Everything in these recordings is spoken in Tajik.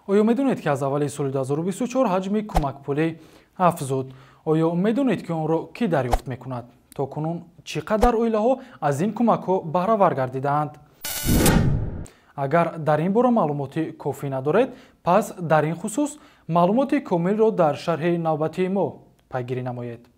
Оё медонед, ки аз аввали соли 2024 ҳаҷми кӯмакпулӣ афзуд? Оё медонед, ки онро кӣ дарёфт мекунад? То кунун чӣ қадар оилаҳо аз ин кӯмакҳо баҳравар гардидаанд? Агар дар ин бора маълумоти кофӣ надоред, пас дар ин хусус маълумоти комилро дар шарҳи навбатии мо пайгирӣ намоед.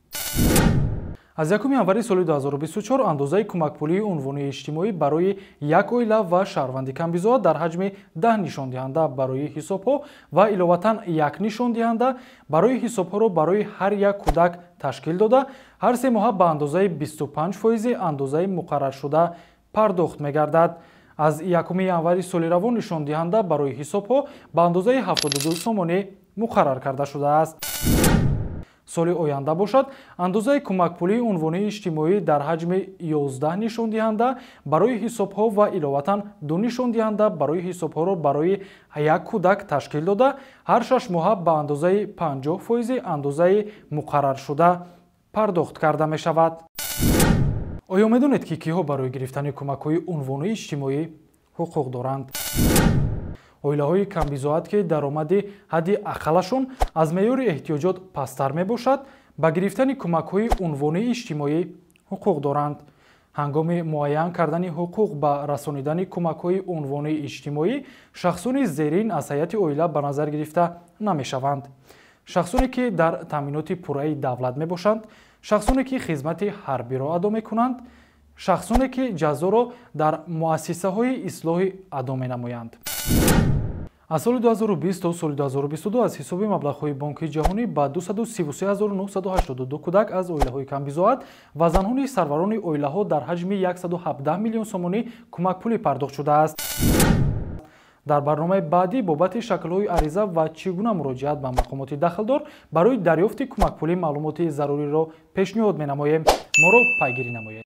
Аз 1 январи соли 2024 андозаи кӯмакпулии унвонии иҷтимоӣ барои як оила ва шаҳрванди камбизоат дар ҳаҷми 10 нишондиҳанда барои ҳисобҳо ва иловатан як нишондиҳанда барои ҳисобҳоро барои ҳар як кӯдак ташкил дода, ҳар се моҳа ба андозаи 25 фоизи андозаи муқарраршуда пардохт мегардад. Аз 1 январи соли равон нишондиҳанда барои ҳисобҳо ба андозаи 72 сомонӣ муқаррар карда шудааст. Соли оянда бошад, андозаи кӯмакпулии унвонии иҷтимоӣ дар ҳаҷми 11 нишондиҳанда барои ҳисобҳо ва иловатан 2 нишондиҳанда барои ҳисобҳоро барои як кӯдак ташкил дода, ҳар 6 моҳа ба андозаи 50 фоизи андозаи муқарраршуда пардохт карда мешавад. Оё медонед, ки киҳо барои гирифтани кӯмакҳои унвонии иҷтимоӣ ҳуқуқ доранд? Оилаҳои камбизоат, ки даромади ҳадди ақаллашон аз меъёри эҳтиёҷот пасттар мебошад, ба гирифтани кӯмакҳои унвонии иҷтимоӣ ҳуқуқ доранд. Ҳангоми муайян кардани ҳуқуқ ба расонидани кӯмакҳои унвонии иҷтимоӣ шахсони зерин аз ҳайати оила ба назар гирифта намешаванд: шахсоне, ки дар таъминоти пурраи давлат мебошанд, шахсоне, ки хизмати ҳарбиро адо мекунанд, шахсоне, ки ҷазоро дар муассисаҳои ислоҳӣ адо менамоянд. Аз соли 2020 то соли 2022 аз ҳисоби маблағҳои Бонки Ҷаҳонӣ ба 233982 кӯдак аз оилаҳои камбизоат ва занҳони сарварони оилаҳо дар ҳаҷми 117 миллион сомонӣ кӯмакпулӣ пардохт шудааст. Дар барномаи баъдӣ бобати шаклҳои ариза ва чӣ гуна муроҷиат ба мақомоти дахлдор барои дарёфти кӯмакпулӣ маълумоти заруриро пешниҳод менамоем. Моро пайгирӣ намоед.